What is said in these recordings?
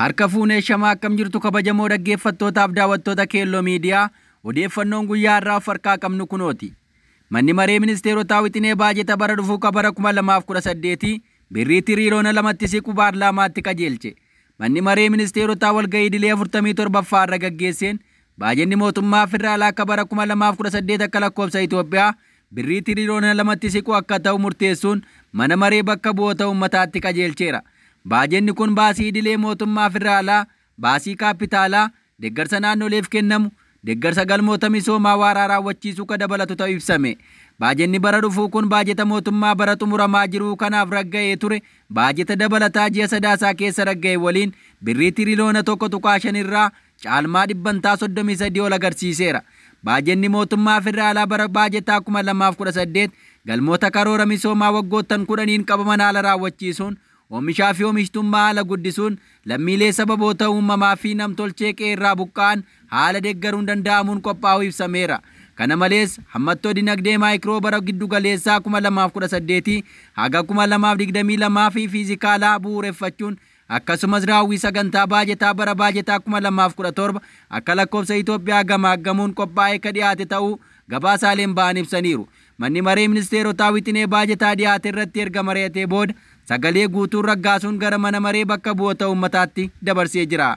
Harka fuunee shamaa akkam jirtu kabajamoo dhaggeeffattootaaf daawwattoota Keelloo Miidiyaa odeeffannoon guyyaa har'aa of harkaa qabnu kunooti. Manni maree ministeerotaa wixinee baajeta bara dhufuu bara 2018 birrii tiriiliyoona 2tti siqu paarlaamaatti qajeelche. Manni maree ministeerotaa walgahii idilee 47ffaa irra gaggeesseen baajenni mootummaa federaalaa akka bara 2018 akka lakkoofsa Itoophiyaa birrii tiriiliyoona 2tti siqu akka ta'u murteessuun mana maree bakka bu'oota uummataatti qajeelcheera. Baajenni kun baasii idilee mootummaa federaalaa, baasii kaapitaalaa, deeggarsa naannoleef kennamu, deeggarsa galmoota misoomaa waaraa raawwachiisuu kan dabalatu ta'uu ibsame. Baajenni bara dhufuu kun baajeta mootummaa bara xumuramaa jiru kanaaf ragga'ee ture baajeta dabalataa ji'a sadaasaa keessa ragga'e waliin birrii tiriiliyoona 1.5 irraa caalmaa 33% ol agarsiiseera. Baajenni mootummaa federaalaa bara baajetaa 2018 galmoota karoora misoomaa waggoottan 10 qabaman haala raawwachiisuun oomishaa fi oomishtummaa haala guddisuun lammiilee sababoota uumamaa fi namtolchee qeerraa buqqa'an haala deeggaruun danda'amuun qophaa'uu ibsameera. Kana malees hammattoo dinagdee maayikiroo bara giddu galeessaa 2018 haga 2022 fi fiizikaalaa bu'uureffachuun akkasumas raawwii sagantaa baajetaa bara baajetaa 2017 akka lakkoofsa Itoophiyaa gamaaggamuun qophaa'ee akka dhiyaate ta'uu gabaasaaleen ba'an ibsaniiru. Manni maree ministeerotaa wixinee baajetaa dhiyaate irratti erga mari'atee booda sagalee guutuun raggaasuun gara mana maree bakka bu'oota uummataatti dabarsee jira.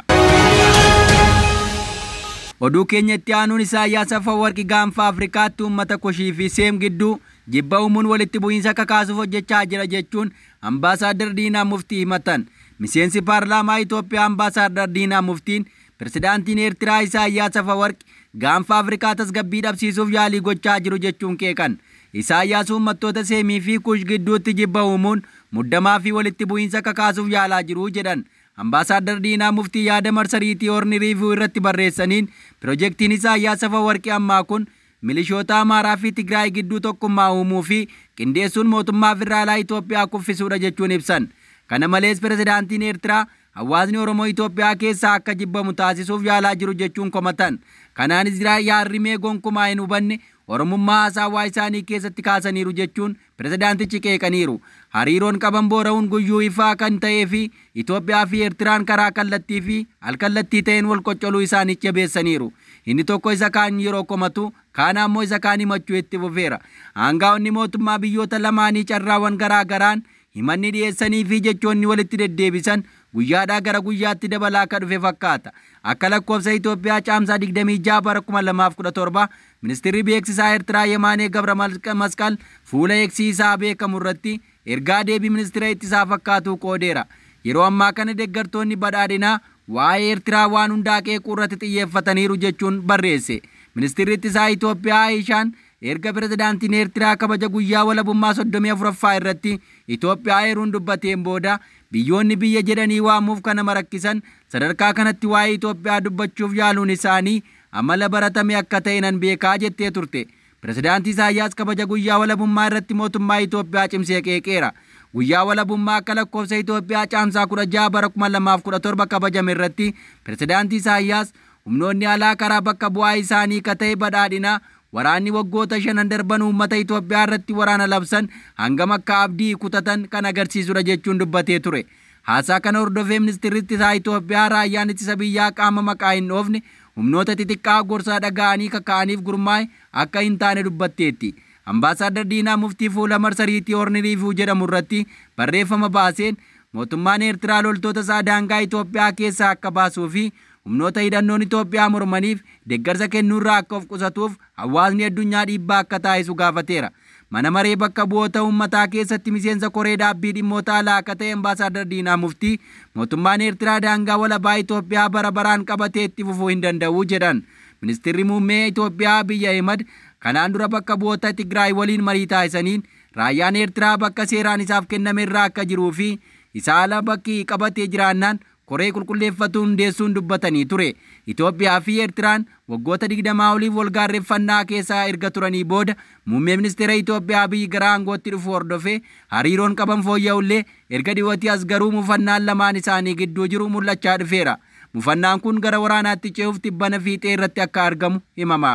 Oduu keenya itti aanuun Isaayyaas Afawarqi gaanfa Afrikaatti uummata Kushii fi Seem gidduu jibba uumuun walitti bu'iinsa kakaasuuf hojjechaa jira jechuun Ambaasaaddar Diinaa Muftii himatan. Miseensi paarlaamaa Itoophiyaa Ambaasaaddar Diinaa Muftiin pirezidaantiin Eertiraa Isaayyaas Afawarqi gaanfa Afrikaa tasgabbii dhabsiisuuf yaalii gochaa jiru jechuun qeeqan. Isaayyaas uummattoota Seemii fi Kush gidduutti jibba uumuun muddamaa fi walitti bu'iinsa kakaasuuf yaalaa jiru jedhan. Ambaasaaddar Diinaa Muftii yaada marsariitii Horni Riivuu irratti barreessaniin pirojektiin Isaayyaas Afawarqi ammaa kun milishoota Amaaraa fi Tigraay gidduu tokkummaa uumuu fi qindeessuun mootummaa federaalaa Itoophiyaa kuffisuudha jechuun ibsan. Kana malees pirezidaantiin Eertiraa hawaasni Oromoo Itoophiyaa keessaa akka jibbamu taasisuuf yaalaa jiru jechuun komatan. Kanaanis yaadrimee gonkumaa hin hubanne Oromummaa hasaawaa isaanii keessatti kaasaniiru jechuun pirezidaantichi qeeqaniiru. Hariiroon qaban boora'uun guyyuu ifaa kan ta'ee fi Itoophiyaa fi Eertiraan karaa kallattii fi alkallattii ta'een wal qoccoluu isaanii jabeessaniiru. Inni tokko isa kaan yeroo komatu, kaan ammoo isa kaan himachuu itti fufeera. Aangaa'onni mootummaa biyyoota lamaanii carraawwan garaa garaan himanni dhiyeessanii fi jechoonni walitti deddeebisan guyyaadhaa gara guyyaatti dabalaa akka dhufe fakkaata. Akka lakkoofsa Itoophiyaa caamsaa 26 bara 2017 ministeerri beeksisaa Eertiraa Yemaanee Gabra Masqal fuula eegsiisaa beekamu irratti ergaa deebii ministeera ittisaa fakkaatu qoodeera. Yeroo ammaa kana deeggartoonni badhaadhinaa waa'ee Eertiraa waan hundaa qeequu irratti xiyyeeffataniiru jechuun barreesse. Ministeerri ittisaa Itoophiyaa Aayishaan erga pirezidaantiin Eertiraa kabaja guyyaa walabummaa 34ffaa irratti Itoophiyaa eeruun dubbateen booda biyyoonni biyya jedhanii waamuuf kana marakkisan sadarkaa kanatti waa'ee Itoophiyaa dubbachuuf yaaluun isaanii amala baratame akka ta'e nan beekaa jettee turte. Pirezidaantii Isaayyaas kabaja guyyaa walabummaa irratti mootummaa Itoophiyaa cimsee qeeqeera. Guyyaa walabummaa akka lakkoofsa Itoophiyaa caamsaa 16 bara 2017 kabajame irratti pirezidaantii Isaayyaas humnoonni alaa karaa bakka bu'aa isaanii ka ta'e badhaadhinaa waraanni waggoota 5 darban uummata Itoophiyaa irratti waraana labsan hangam akka abdii kutatan kan agarsiisudha jechuun dubbatee ture. Haasaa kana hordofee ministeerri ittisaa Itoophiyaa raayyaan ittisa biyyaa qaama maqaa hin dhoofne humnoota xixiqqaa gorsaa dhaga'anii kaka'aniif gurmaa'e akka hin taane dubbatteetti. Ambaasaaddar Diinaa Muftii fuula marsariitii Horni Riivuu jedhamu irratti barreeffama baaseen mootummaan Eertiraa loltoota isaa daangaa Itoophiyaa keessaa akka baasuu fi humnoota hidhannoon Itoophiyaa mormaniif deeggarsa kennuurraa akka of qusatuuf hawaasni addunyaa dhiibbaa akka taasisu gaafateera. Mana maree bakka bu'oota uummataa keessatti miseensa koree dhaabbii dhimmoota alaa akka ta'e Ambaasaaddar Diinaa Muftii mootummaan Eertiraa daangaa walabaa Itoophiyaa bara baraan qabatee itti fufuu hin danda'u jedhan. Ministeerri muummee Itoophiyaa Abiy Ahimad kanaan dura bakka bu'oota Tigraay waliin marii taasisaniin raayyaan Eertiraa bakka seeraan isaaf kenname irraa akka jiruu fi isa ala bakki qabatee jiraannaan koree qulqulleeffatu hundeessuun dubbatanii ture. Itoophiyaa fi Eertiraan waggoota 20 oliif walgaarreeffannaa keessaa erga turanii booda muummee ministeera Itoophiyaa Abiy gara aangootti dhufu hordofee hariiroon qaban fooyya'ullee erga dhiyootti as garuu mufannaan lamaan isaanii gidduu jiru mul'achaa dhufeera. Mufannaan kun gara waraanaatti ce'uuf tibbana fiixee irratti akka argamu himama.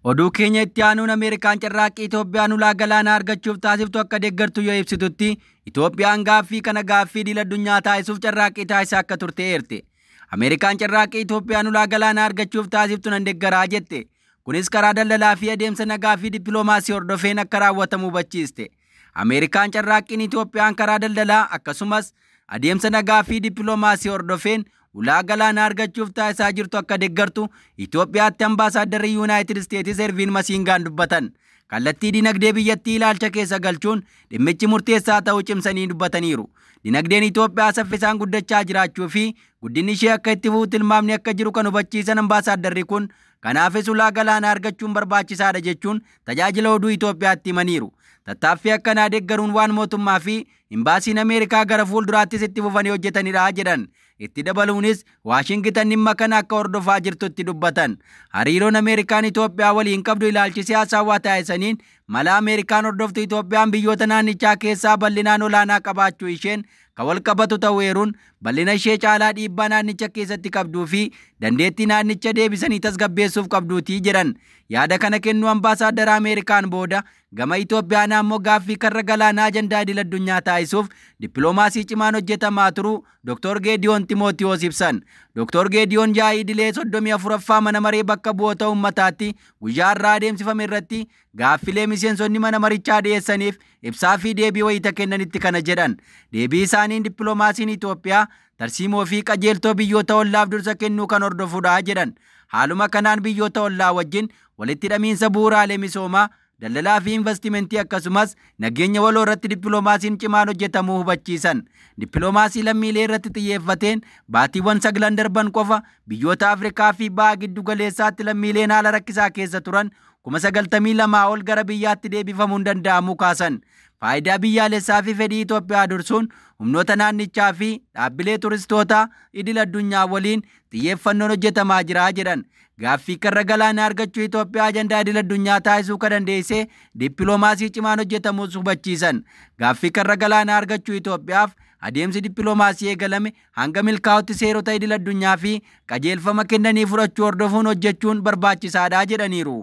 Oduu keenya itti aanuun Ameerikaan carraaqqii Itoophiyaan ulaa galaanaa argachuuf taasiftu akka deeggartu yoo ibsitutti, Itoophiyaan gaaffii kana gaaffii idil addunyaa taasisuuf carraaqqii taasisaa akka turte eerte. Ameerikaan carraaqqii Itoophiyaan ulaa galaanaa argachuuf taasiftu nan deeggaraa jette. Kunis karaa daldalaa fi adeemsa nagaa fi dippiloomaasii hordofeen akka raawwatamu hubachiiste. Ameerikaan carraaqqiin Itoophiyaan karaa daldalaa akkasumas adeemsa nagaa fi dippiloomaasii hordofeen ulaa galaanaa argachuuf taasisaa jirtu akka deeggartu Itoophiyaatti ambaasaaddarri Yuunaayitid Isteetis Erviin Masiingaan dubbatan. Kallattii dinagdee biyyattii ilaalcha keessa galchuun dhimmichi murteessaa ta'uu cimsanii dubbataniiru. Dinagdeen Itoophiyaa saffisaan guddachaa jiraachuu fi guddinni ishee akka itti fufu tilmaamni akka jiru kan hubachiisan ambaasaaddarri kun, kanaafis ulaa galaanaa argachuun barbaachisaadha jechuun tajaajila oduu Itoophiyaatti himaniiru. Tattaaffii akkanaa deeggaruun waan mootummaa fi imbaasiin Ameerikaa gara fuulduraattis itti fufanii hojjetanidha jedhan. Itti dabaluunis Waashingitan dhimma kana akka hordofaa jirtutti dubbatan. Hariiroon Ameerikaan Itoophiyaa waliin qabdu ilaalchisee haasawaa taasisaniin, mala Ameerikaan hordoftu Itoophiyaan biyyoota naannichaa keessaa bal'inaan olaanaa qabaachuu isheen kan wal qabatu ta'uu eeruun, bal'ina ishee caalaa dhiibbaa naannicha keessatti qabduu fi dandeettii naannicha deebisanii tasgabbeessuuf qabduutii jedhan. Yaada kana kennuu ambaasaaddara Ameerikaan booda gama Itoophiyaan ammoo gaaffii karra galaanaa ajandaa idil addunyaa taasisuuf dippiloomaasii cimaan hojjetamaa turuu Dr. Geediyoon Timootiyoos ibsan. Dr. Geediyoon yaa'ii idilee 34ffaa mana maree bakka bu'oota uummataatti guyyaa har'aa adeemsifame irratti gaaffilee miseensonni mana marichaa dhiyeessaniif ibsaa fi deebii wayita kennanitti kana jedhan. Deebii isaaniin dippiloomaasiin Itoophiyaa tarsiimoo fi qajeeltoo biyyoota ollaaf dursa kennuu kan hordofudha jedhan. Haaluma kanaan biyyoota ollaa wajjin walitti hidhamiinsa bu'uuraalee misoomaa, daldalaa fi investimentii akkasumas nageenya waloo irratti dippiloomaasiin cimaan hojjetamuu hubachiisan. Dippiloomaasii lammiilee irratti xiyyeeffateen baatiiwwan 9 darban qofa biyyoota Afrikaa fi ba'a giddu galeessaatti lammiileen haala rakkisaa keessa turan 92,000 ol gara biyyaatti deebifamuun danda'amuu kaasan. Faayidaa biyyaalessaa fi fedhii Itoophiyaa dursuun humnoota naannichaa fi dhaabbilee turistoota idil addunyaa waliin xiyyeeffannoon hojjetamaa jira jedhan. Gaaffii karra galaanaa argachuu Itoophiyaa ajandaa idil addunyaa taasisuu kan dandeesse dippiloomaasii cimaan hojjetamuus hubachiisan. Gaaffii karra galaanaa argachuu Itoophiyaaf adeemsi dippiloomaasii eegalame hanga milkaa'utti seerota idil addunyaa fi qajeelfama kennanii fudhachuu hordofuun hojjechuun barbaachisaadha jedhaniiru.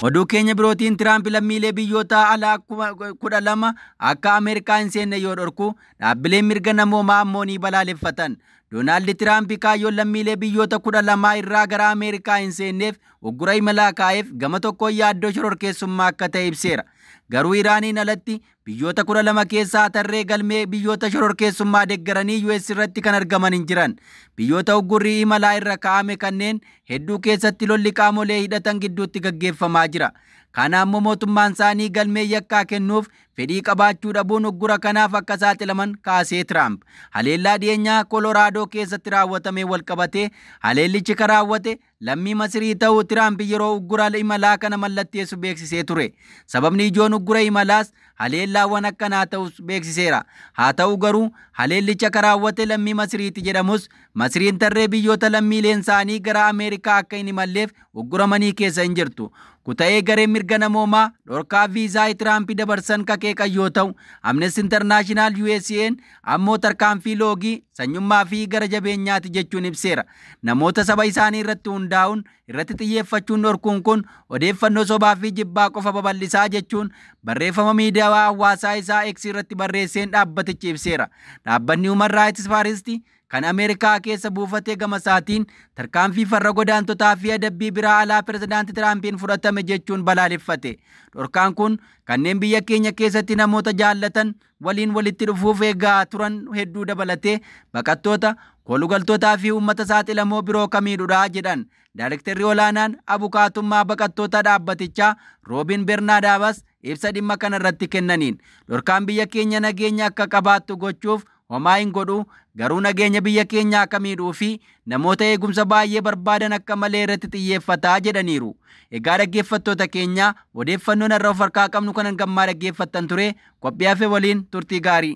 Oduu keenya birootiin Tiraamp lammiilee biyyoota alaa 12 akka Ameerikaa hin seenne yoo dhorku, dhaabbileen mirga namoomaa ammoo ni balaaleffatan. Doonaald Tiraamp kaayyoon lammiilee biyyoota 12 irraa gara Ameerikaa hin seenneef uggura imalaa kaa'eef gama tokkoon yaaddoo shororkeessummaa akka ta'e ibseera. Garuu Iraaniin alatti biyyoota 12 keessaa tarree galmee biyyoota shororkeessummaa deeggaranii US irratti kan argaman hin jiran. Biyyoota uggurrii imalaa irra kaa'ame kanneen hedduu keessatti lolli qaamolee hidhatan gidduutti gaggeeffamaa jira. Kana ammoo mootummaan isaanii galmee yakkaa kennuuf fedhii qabaachuu dhabuun uggura kanaaf akka saaxilaman kaasee Tiraamp. Haleellaa dhiyeenyaa Koloraadoo keessatti raawwatamee wal qabatee haleellichi kan raawwate lammii Masirii ta'uu Tiraamp yeroo uggura imalaa kana mallatteessu beeksisee ture. Sababni ijoon uggura imalaas haleellaawwan akkanaa ta'us beeksiseera. Haa ta'u garuu haleellicha kan raawwate lammii Masiriiti jedhamus, Masiriin tarree biyyoota lammiileen isaanii gara Ameerikaa akka hin imalleef ugguramanii keessa hin jirtu. Kuta'ee gareen mirga namoomaa dhorkaa viizaa Tiraamp dabarsan kakeeqan yoo ta'u, Amnesty International USA'n ammoo tarkaanfii loogii sanyummaa fi gara jabeenyaati jechuun ibseera. Namoota saba isaanii irratti hundaa'uun irratti xiyyeeffachuun dhorkuun kun odeeffannoo sobaa fi jibbaa qofa babal'isaa jechuun barreeffama miidiyaa hawaasaa isaa X irratti barreesseen dhaabbatichi ibseera. Dhaabbanni Human Rights First kan Ameerikaa keessa buufatee gama isaatiin tarkaanfii farra godaantotaa fi adabbii biraa alaa pirezidaanti Tiraampiin fudhatame jechuun balaaleffate. Dhorkaan kun kanneen biyya keenya keessatti namoota jaallatan waliin walitti dhufuuf eegaa turan hedduu dabalatee baqattoota, koolugaltootaa fi uummata saaxilamoo biroo kamiidhudha jedhan. Daayirektarri olaanaan abukaatummaa baqattoota dhaabbatichaa Roobin Bernaadaabas ibsa dhimma kana irratti kennaniin, dhorkaan biyya keenya nageenya akka qabaattu gochuuf homaa hin godhu, garuu nageenya biyya keenyaa akka miidhuu fi namoota eegumsa baay'ee barbaadan akka malee irratti xiyyeeffataa jedhaniiru. Egaa dhaggeeffattoota keenya, odeeffannoon irra of harkaa qabnu kanan gammaa dhaggeeffattan ture. Qophii hafe waliin turtii gaarii.